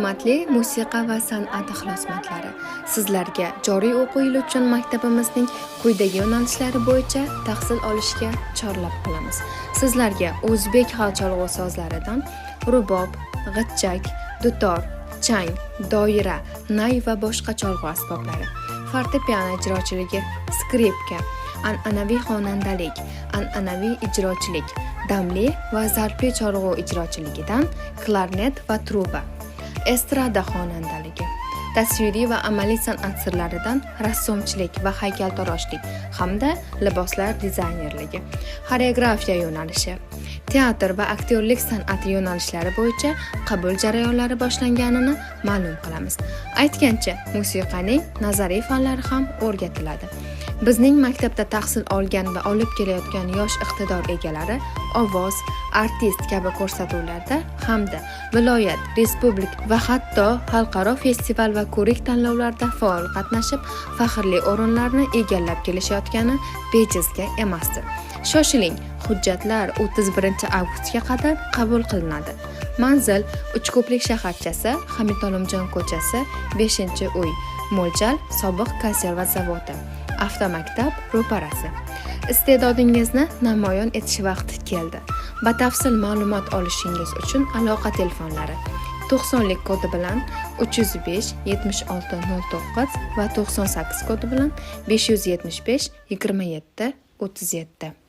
Hurmatli musiqa va san'at ixlosmandlari, sizlarga joriy o'quv yili uchun maktabimizning quyidagi yo'nalishlari bo'yicha tahsil olishga chorlab qolamiz. Sizlarga o'zbek xalq cholg'u sozlaridan rubob, g'ichchak, dutor, chang, doira, nay va boshqa cholg'u asboblari, fortepiano ijrochiligi, skripka, an'anaviy xonandalik, an'anaviy ijrochilik, damli va zarbli cholg'u ijrochiligidan klarnet va truba, estrada xonandaligi, tasviriy va amaliy san'at sirlaridan rassomchilik va haykaltaroshlik hamda liboslar dizaynerligi, xoreografiya yo'nalishi, teatr va aktyorlik san'ati yo'nalishlari bo'yicha qabul jarayonlari boshlanganini ma'lum qilamiz. Aytgancha, musiqaning nazariy fanlari ham o'rgatiladi. Bizning maktabda tahsil olgan va olib kelayotgan yosh iqtidor egalari ovoz, artist kabi ko'rsatuvlarda hamda viloyat, respublika va hatto xalqaro festival va ko'rik tanlovlarda faol qatnashib, faxrli o'rinlarni egallab kelishayotgani bejizga emasdir. Shoshiling, hujjatlar 31 avgustga qadar qabul qilinadi. Manzil: Uchko'prik shaharchasi, Hamid Olimjon ko'chasi, 5-uy. Mo'ljal: sobiq konserva zavodi, avtomaktab ro'parasi. Iste'dodingizni namoyon etish vaqti keldi. Batafsil ma'lumot olishingiz uchun aloqa telefonlari: 90lik kodi bilan 305 76 09 va 98 kodi bilan 575 27 37.